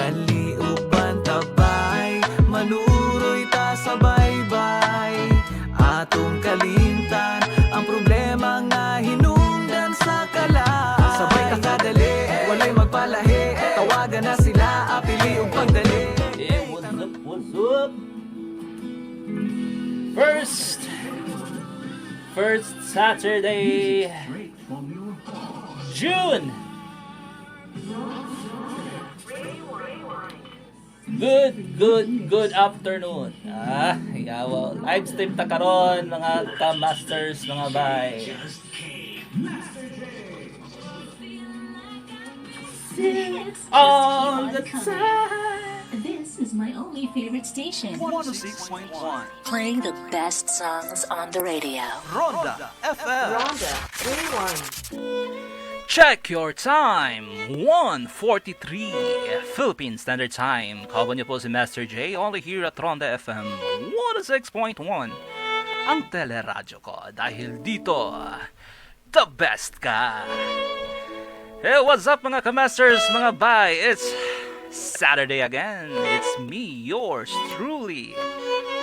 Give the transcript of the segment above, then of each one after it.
Dali uban tabay, manuroy ta sa baybay. Atong kalimtan ang problema nga hinungdan sa kalaan. Sabay ta kadali, walay magpalahi. Tawagan na sila, apili ug pagdali. Hey, what's up, what's up? First Saturday, June. Good afternoon. Yawa. Live stream ta karon mga ka-masters, mga bay. All the time. This is my only favorite station. 106.1 Playing the best songs on the radio. Ronda FM. Ronda 31. Check your time. 1:43 Philippine Standard Time. Kawan niyo po si Master J, only here at Ronda FM 106.1. Ang teleradyo ko dahil dito the best ka. Hey, what's up mga ka-masters, mga bay? It's Saturday again. It's me, yours truly,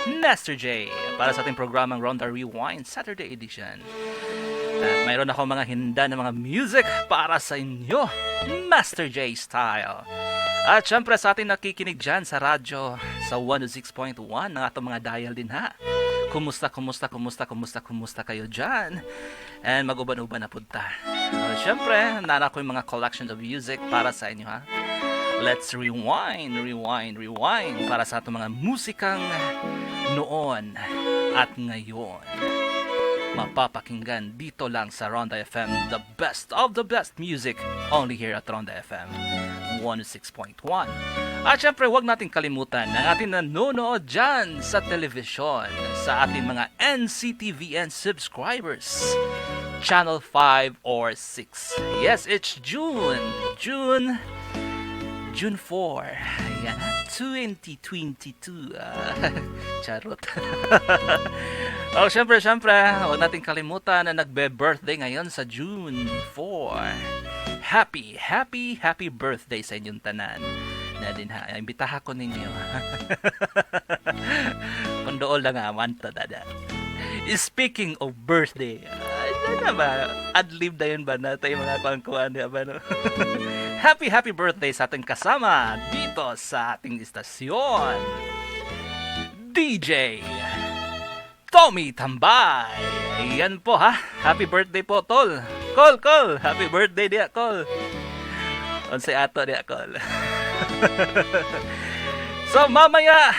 Master J, para sa ating programang Ronda Rewind Saturday Edition. At mayroon ako mga hinda ng mga music para sa inyo, Master J style. At syempre sa ating nakikinig dyan sa radyo sa 106.1 ng atong mga dial din ha. Kumusta kayo dyan? And mag-uban-uban na punta. Syempre, nana ko yung mga collection of music para sa inyo ha. Let's rewind para sa atong mga musikang noon at ngayon. Mapapakinggan dito lang sa Ronda FM, the best of the best music, only here at Ronda FM 106.1. At syempre, huwag natin kalimutan ang ating nanonood dyan sa television, sa ating mga NCTVN subscribers, Channel 5 or 6. Yes, it's June 4. Ayan, 2022. Charot. Oh, syempre, huwag natin kalimutan na nagbe-birthday ngayon sa June 4. Happy birthday sa inyong tanan. Na din ha, imbitahan ko ninyo. Kondool lang aman to, dada. Speaking of birthday, ano ba? Adlib na yun ba natin yung mga kuhan-kuhan niya ba, no? Happy birthday sa ating kasama dito sa ating istasyon, DJ Tommy Tambay. Ayan po ha. Happy birthday po, tol. Call. Happy birthday dia, call. Onse ato dia, call. So mamaya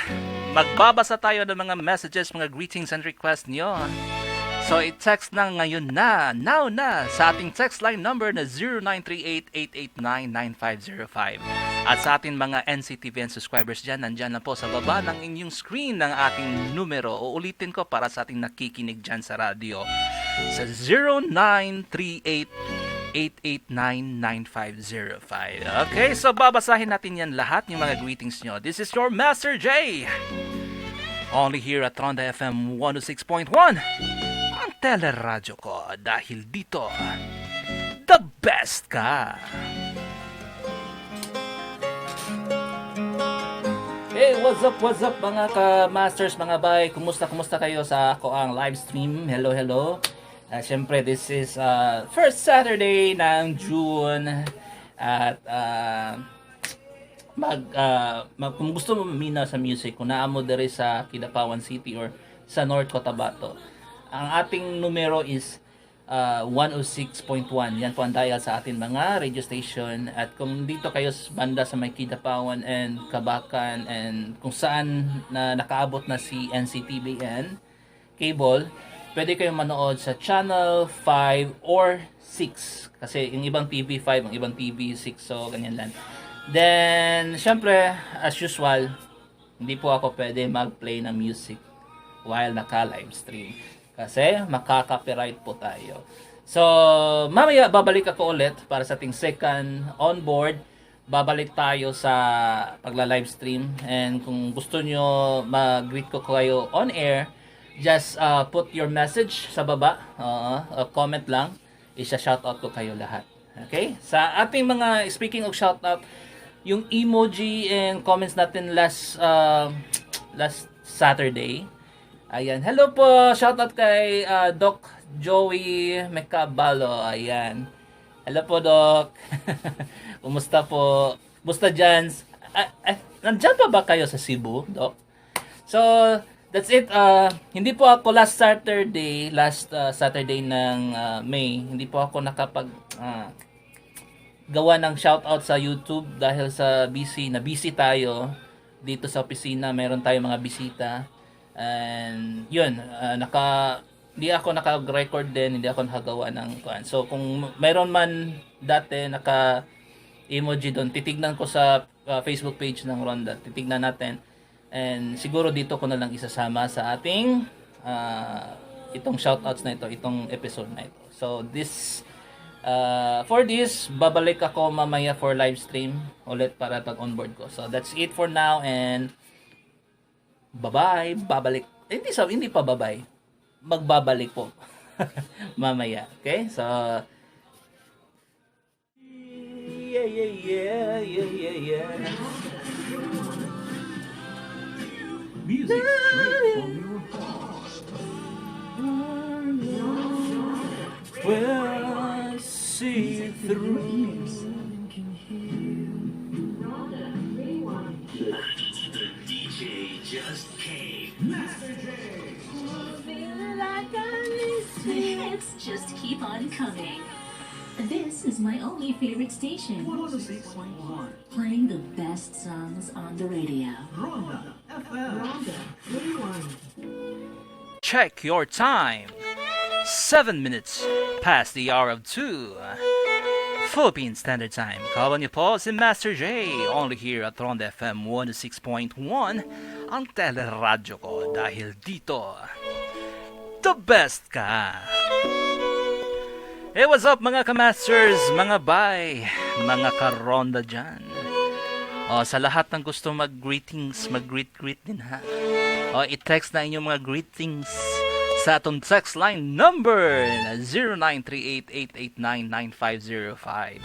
magbabasa tayo ng mga messages, mga greetings and requests niyo. So i-text na ngayon now na sa ating text line number na 0938-889-9505. At sa ating mga NCTVN subscribers dyan, nandyan na po sa baba ng inyong screen ng ating numero. Uulitin ko para sa ating nakikinig dyan sa radio. Sa 0938-889-9505. Okay, so babasahin natin yan lahat, yung mga greetings nyo. This is your Master J. Only here at Ronda FM 106.1. Ang teleradyo ko dahil dito the best ka. Hey, what's up mga ka-masters, mga bay? Kumusta kayo sa ako ang live stream? Hello. Siyempre, this is first Saturday ng June. At kung gusto mo mina sa music, kung naamo dere sa Kidapawan City or sa North Cotabato, ang ating numero is 106.1. Yan po ang dial sa ating mga radio station. At kung dito kayo banda sa may Kidapawan and Kabakan and kung saan na nakaabot na si NCTVN cable, pwede kayong manood sa Channel 5 or 6. Kasi yung ibang TV 5, ang ibang TV 6. So, ganyan lang. Then, syempre, as usual, hindi po ako pwede mag-play ng music while naka-live stream. Kasi makaka-copyright po tayo. So, mamaya babalik ako ulit para sa ating second onboard. Babalik tayo sa pagla-live stream. And kung gusto nyo mag-greet ko kayo on air, just put your message sa baba. Comment lang. Isa-shoutout ko kayo lahat. Okay? Sa ating mga, speaking of shoutout, yung emoji and comments natin last Saturday. Ayan. Hello po. Shoutout kay Doc Joey Mecabalo. Ayan. Hello po, Doc. Kumusta po? Kumusta dyan? Nandyan pa ba kayo sa Cebu, Doc? So, that's it. Hindi po ako last Saturday ng May. Hindi po ako nakapag gawa ng shoutout sa YouTube dahil sa busy tayo dito sa opisina. Meron tayong mga bisita. And yun, hindi ako naka-record din, hindi ako nakagawa ng kuan. So kung mayroon man dati naka-emoji doon, titignan ko sa Facebook page ng Ronda. Titignan natin. And siguro dito ko na lang isasama sa ating itong shoutouts na ito, itong episode na ito. So for this, babalik ako mamaya for live stream ulit para pag-onboard ko. So that's it for now and bye-bye. Babalik. Hindi pa bye-bye. Magbabalik po mamaya. Okay? So yeah. Music straight from your heart. Well, see through. The DJ just came. Master J. The hits just keep on coming. This is my only favorite station, 106.1. playing the best songs on the radio. Ronda FM. Ronda 31. Check your time. 7 minutes past the hour of 2. Philippine Standard Time. Kawan niyo po si Master J. Only here at Ronda FM 106.1. Ang teleradyo ko dahil dito the best ka. Hey, what's up mga kamasters, mga bay, mga karonda dyan. Sa lahat ng gusto mag-greetings, mag-greet din ha. I-text na inyong mga greetings sa atong text line number na 0938-889-9505.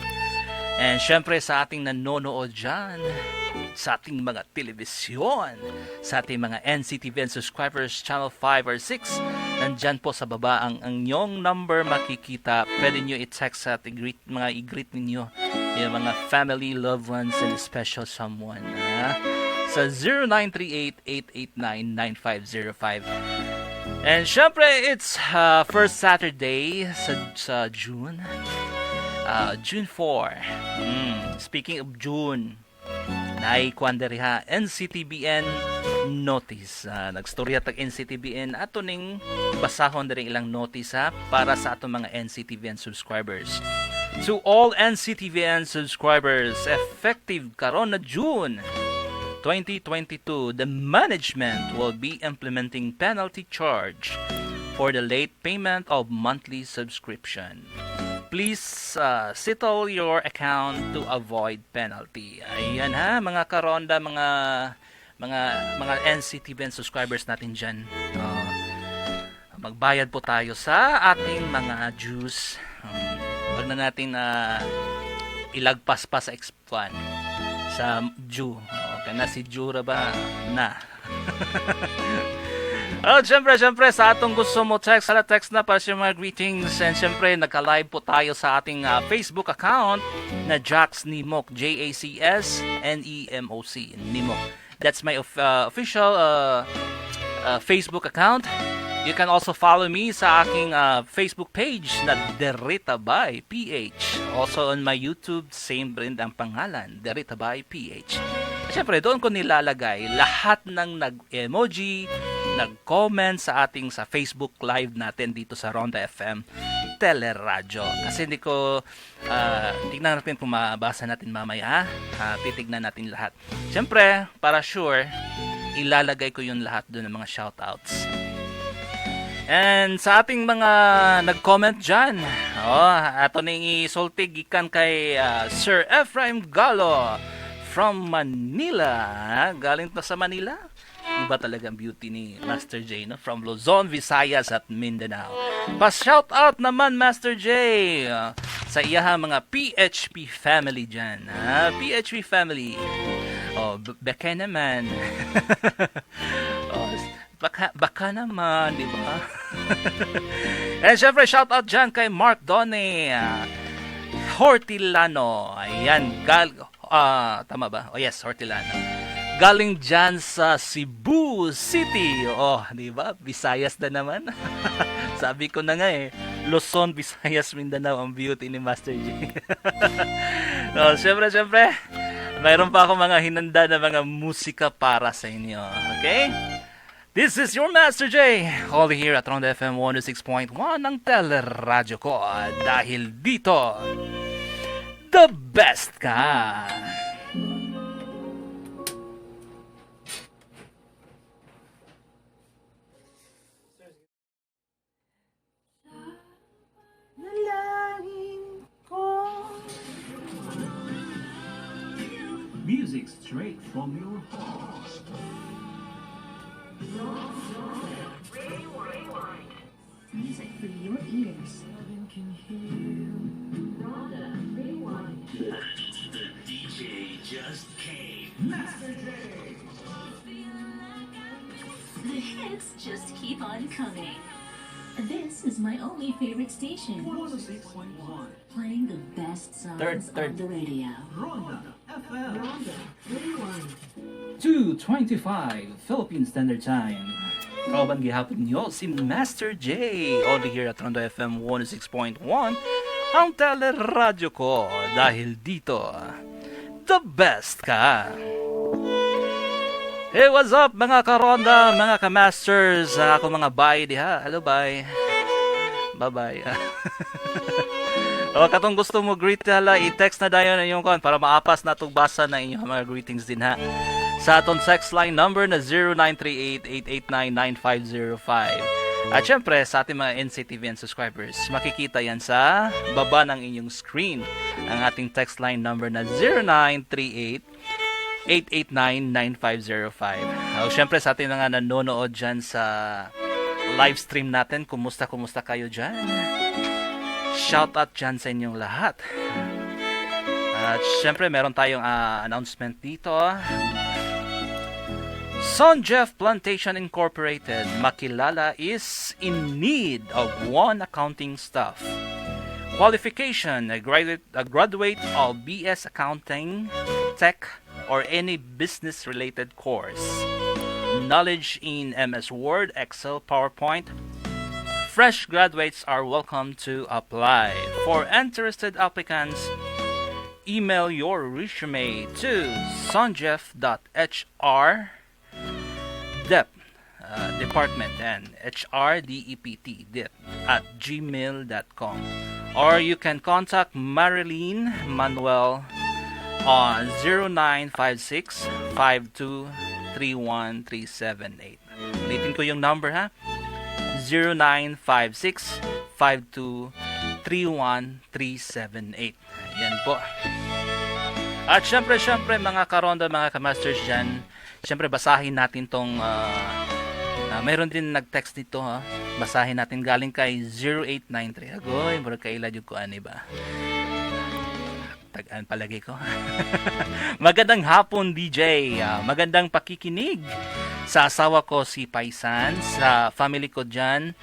And syempre sa ating nanonood dyan, sa ating mga telebisyon, sa ating mga NCTV subscribers, channel 5 or 6, nandyan po sa baba ang inyong number makikita. Pwede nyo i-text sa ating i-greet ninyo yung mga family, loved ones, and special someone. Sa 0938-889-9505. And syempre, it's first Saturday sa June. June 4. Speaking of June, naikwan NCTBN notice. Nagstorya tag NCTBN ato ning basahon diri ilang notice para sa atong mga NCTBN subscribers. To all NCTBN subscribers, effective karon na June 2022, the management will be implementing penalty charge for the late payment of monthly subscription. Please settle your account to avoid penalty. Ayan ha, mga karonda, mga NCTVN subscribers natin dyan. Magbayad po tayo sa ating mga dues. Huwag na natin ilagpas pa sa X1 sa due. Okay na si Jura ba? Na. Siyempre, sa atong gusto mo text na para sa mga greetings. And siyempre, nagka-live po tayo sa ating Facebook account na Jax Nimok, JACSNEMOC, Nimok. That's my official Facebook account. You can also follow me sa aking Facebook page na Derita by PH. Also on my YouTube, same rin ang pangalan, Derita by PH. Siyempre, doon ko nilalagay lahat ng nag-emoji, nag-comment sa Facebook live natin dito sa Ronda FM Teleradyo. Kasi hindi ko tignan natin kung mabasa natin mamaya. Titignan natin lahat. Siyempre, para sure, ilalagay ko yun lahat doon ng mga shoutouts. And sa ating mga nag-comment dyan, ato ning isultig ikan kay Sir Ephraim Galo from Manila. Galing to sa Manila. Iba talagang beauty ni Master J, no? From Luzon, Visayas at Mindanao. Pa-shoutout naman, Master J, sa iyaha mga PHP family dyan. PHP family. Baka naman. Baka naman, di ba? And syempre, shout out dyan kay Mark Donne. Hortilano. Ayan, tama ba? Oh yes, Hortilano. Galing dyan sa Cebu City. Di ba? Visayas na naman. Sabi ko na nga Luzon, Visayas, Mindanao ang beauty ni Master J. Syempre, mayroon pa ako mga hinanda na mga musika para sa inyo. Okay? This is your Master J, only here at Ronda FM 106.1 ng teleradyo ko. Dahil dito, the best ka! Music straight from your heart. Music for your ears. The DJ just came. Master J. The hits just keep on coming. This is my only favorite station, 106.1. playing the best songs Third. on the radio. Ronda FM. Ronda 31. 2:25 Philippine Standard Time. Kauban gihapon niyo si Master J, only here at Ronda FM 106.1 ang teleradyo ko. Dahil dito, the best ka! Hey, what's up mga karonda, mga ka-masters, ako mga bye diha. Hello, bye. Bye-bye. Katong gusto mo greet hala, i-text na dayon na inyong kon para maapas na itong basa na inyong mga greetings din ha. Sa atong text line number na 0938-889-9505. At syempre, sa ating mga NCTVN subscribers, makikita yan sa baba ng inyong screen. Ang ating text line number na 0938 889-9505. Siyempre sa ating mga nanonood dyan sa live stream natin, kumusta kayo dyan? Shout out dyan sa inyong lahat. At siyempre meron tayong announcement dito. Son Jeff Plantation Incorporated, makilala, is in need of one accounting staff. Qualification, a graduate of BS Accounting, Tech, or any business-related course. Knowledge in MS Word, Excel, PowerPoint. Fresh graduates are welcome to apply. For interested applicants, email your resume to sonjeff.hr department and HRDEPT at gmail.com, or you can contact Marilyn Manuel on 0956-5231-378. Ulitin ko yung number ha. 0956-5231-378. Yan po. At syempre mga karonda, mga kamasters dyan, syempre basahin natin tong mayroon din nag-text dito ha. Basahin natin galing kay 0893. Agoy, mura kaila yung kuan ba? Tagaan palagi ko. Magandang hapon, DJ. Magandang pakikinig sa asawa ko si Paisan, sa family ko dyan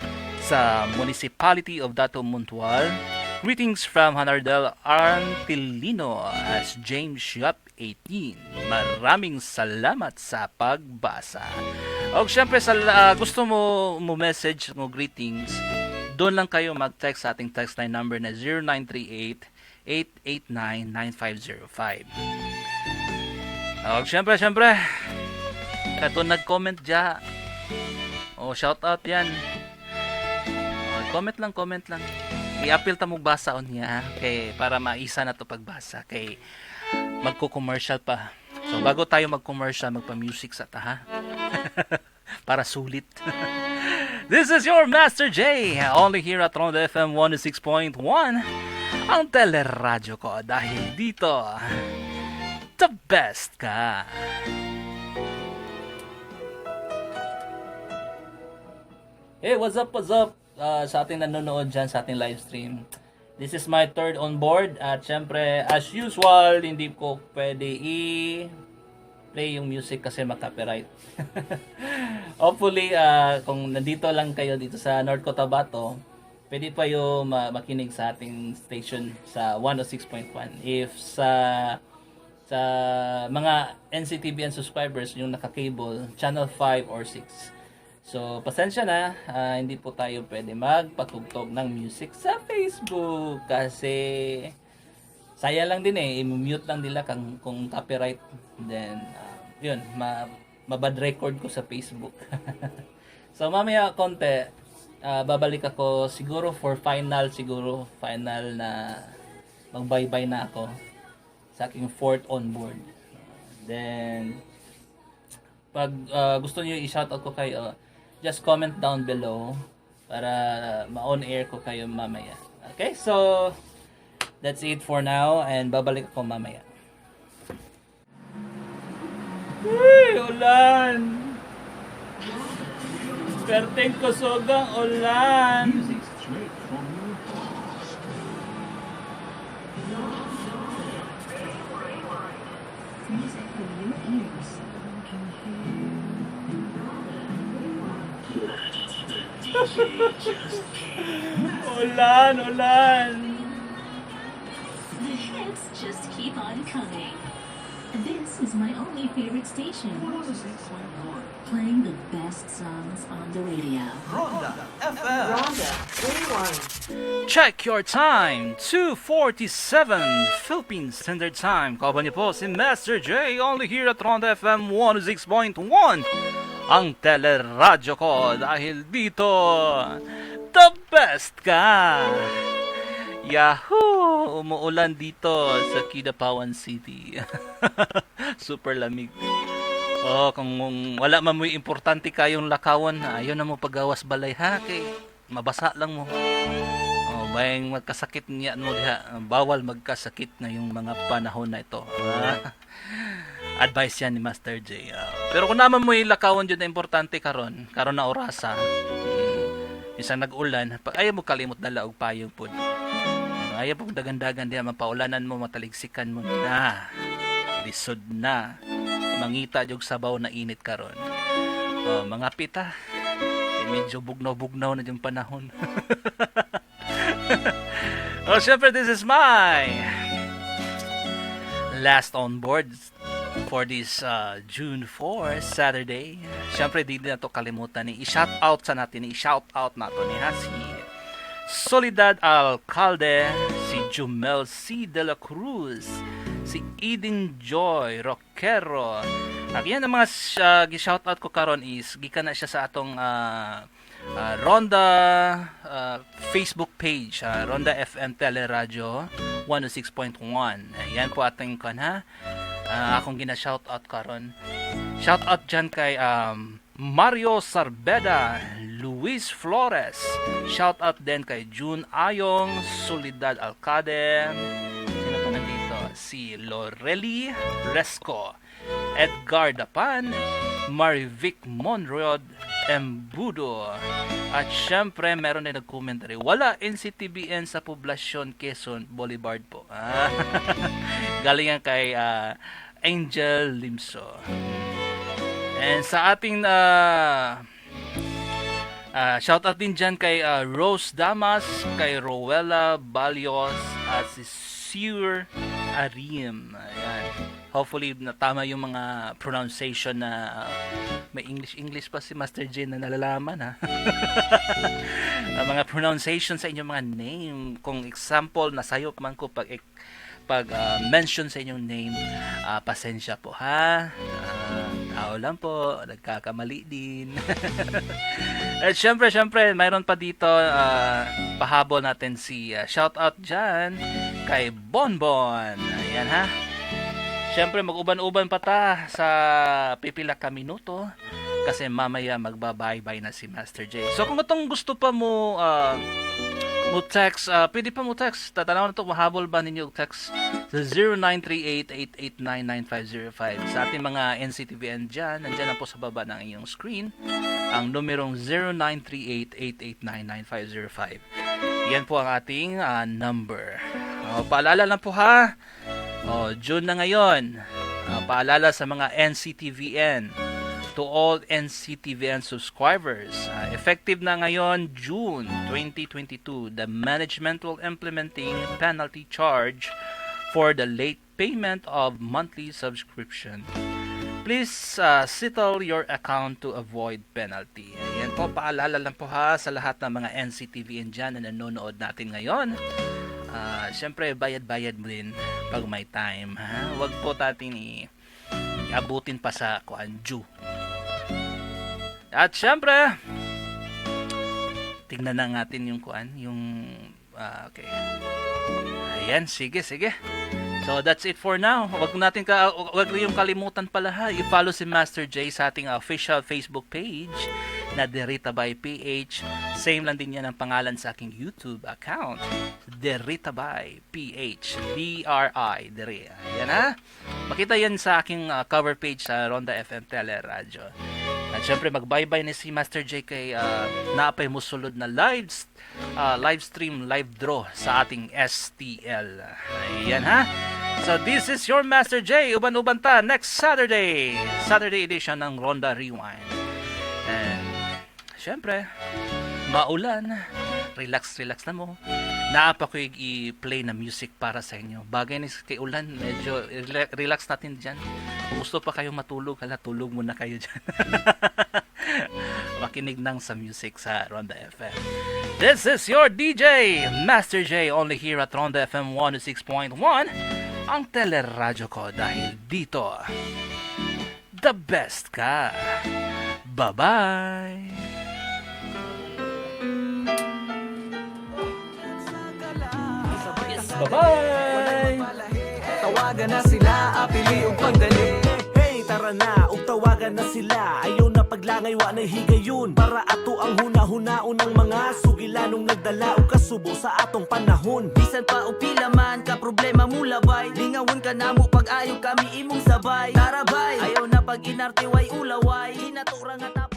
sa Municipality of Dato Muntual. Greetings from Hanardel Artilino as James Shop 18. Maraming salamat sa pagbasa. O syempre gusto mo message mo greetings, doon lang kayo mag-text sa ating text line number na 0938 889-9505. Siyempre, ito nag-comment dyan. Shout out yan. Comment lang. I-appeal ta mo basa on niya, kay para maisa na to pagbasa, kay magko-commercial pa. So bago tayo mag-commercial, magpa-music sa ta ha. Para sulit. This is your Master J, only here at Ronda FM 106.1. Ang teleradyo ko, dahil dito, the best ka. Hey, what's up? Sa ating nanonood dyan, sa ating live stream. This is my third on board at syempre as usual hindi ko pwede play yung music kasi maka-copyright. Hopefully kung nandito lang kayo dito sa North Cotabato, pwede pa yung makinig sa ating station sa 106.1. If sa mga NCTVN subscribers yung naka-cable, channel 5 or 6. So, pasensya na, hindi po tayo pwede magpatugtog ng music sa Facebook kasi saya lang din i-mute lang nila kung copyright. Then, yun, mabad record ko sa Facebook. So, mamaya konti, babalik ako siguro final na mag-bye-bye na ako sa aking fourth on board. Then, pag gusto niyo i-shoutout ko kayo, just comment down below para ma-on air ko kayo mamaya. Okay, so that's it for now and babalik ako mamaya. Uy, ulan! Perteng kusogang ulan! Music for your ears. Ulan! The hits just keep on coming. This is my only favorite station. Playing the best songs on the radio. Ronda FM. Ronda 31. Check your time, 2:47 Philippine Standard Time. Kaban niyo po si Master J, only here at Ronda FM 106.1. Ang teleradyo ko dahil dito, the best ka! Yahoo! Umuulan dito sa Kidapawan City. Super lamig. Oh, kung wala man mo'y importante kayong lakawan, ayaw na mo pagawas balay ha, kay mabasa lang mo. Oh, bayang magkasakit niya mo diha. Bawal magkasakit ngayong mga panahon na ito. Advice yan ni Master J. Pero kung naman mo'y lakawan dyan na importante karon na orasa. Isang nag-ulan, ayaw mo kalimot na laog payong po. Ayaw po dagan-dagan diha, mapaulanan mo, mataligsikan mo na. Lisod na. Mangita jog sabaw na init karon. Mga pita, medyo bugnaw-bugnaw na yung panahon. Syempre, this is my last on board for this June 4, Saturday. Syempre, di na to kalimutan i-shout out nato ni si Soledad Alcalde, si Jumel C. De La Cruz, si Eden Joy Roquero. Yan ang mga gi-shoutout ko karon is gikan na siya sa atong Ronda Facebook page, Ronda FM Teleradio 106.1. Yan po ating akong gina-shoutout karon. Shoutout dyan kay Mario Sarbeda, Luis Flores. Shoutout din kay June Ayong, Soledad Alcade. Sino pa nandito? Si Loreli Resco, Edgar Dapan, Marivic Monrod, Embudo. At syempre, meron din nag-commentary. Wala NCTBN sa poblasyon Quezon Boulevard po. Galing yan kay Angel Limso. And sa ating shoutout din dyan kay Rose Damas, kay Rowella Balios, at si Sir Arim. Ayan. Hopefully natama yung mga pronunciation na may English pa si Master J na nalalaman ha. Mga pronunciation sa inyong mga name. Kung example, nasayop man ko pag mention sa inyong name, pasensya po ha. Tao lang po, nagkakamali din. At syempre, mayroon pa dito, pahabol natin si shoutout dyan kay Bonbon. Ayan ha. Syempre, mag-uban-uban pa ta sa pipila ka minuto kasi mamaya magbabay-bye na si Master J. So kung itong gusto pa mo text, pwede pa mo text. Tatanaw na ito, mahabol ba ninyo text sa 0938-889-9505. Sa ating mga NCTVN dyan, nandyan na po sa baba ng iyong screen, ang numerong 0938-889-9505. Yan po ang ating number. Paalala lang po ha. June na ngayon. Paalala sa mga NCTVN. To all NCTVN subscribers. Effective na ngayon, June 2022, the management will implementing penalty charge for the late payment of monthly subscription. Please settle your account to avoid penalty. Ayan po, paalala lang po ha sa lahat ng mga NCTVN dyan na nanonood natin ngayon. Siyempre, bayad-bayad mo din pag may time. Ha? Huwag po natin iabutin pa sa due. At siyempre, tingnan na natin yung okay. Ayan, sige. So that's it for now. Wag yung kalimutan pala ha. I-follow si Master J sa ating official Facebook page na Derita by PH. Same lang din yan ang pangalan sa aking YouTube account. Derita by PH. D-R-I. Dere. Ayan ha. Makita yan sa aking cover page sa Ronda FM Teleradyo. At syempre mag-bye-bye na si Master J kay naapay musulod na live stream, live draw sa ating STL. Ayan ha. So this is your Master J, Uban ta, next Saturday edition ng Ronda Rewind. And syempre, maulan, relax na mo. Naapa ko i-play na music para sa inyo. Bagay ni kay ulan, medyo relax natin dyan. Kung gusto pa kayo matulog, tulog muna kayo dyan. Makinig nang sa music sa Ronda FM. This is your DJ, Master J, only here at Ronda FM 106.1, ang teleradyo ko dahil dito, the best ka. Bye-bye! Bye-bye! Tawagan na sila, apili yung pagdali. Hey, tara na, tawagan na sila. Ayaw na paglangay, wa na higayon. Para ato ang huna-hunaon ng mga sugilanong nagdala o kasubo sa atong panahon. Bisan pa o pila man ka problema mula bay. Lingawon ka na mo pag ayaw kami imong sabay. Tarabay, ayaw na pag inarte way ulaway. Inatura nga tapos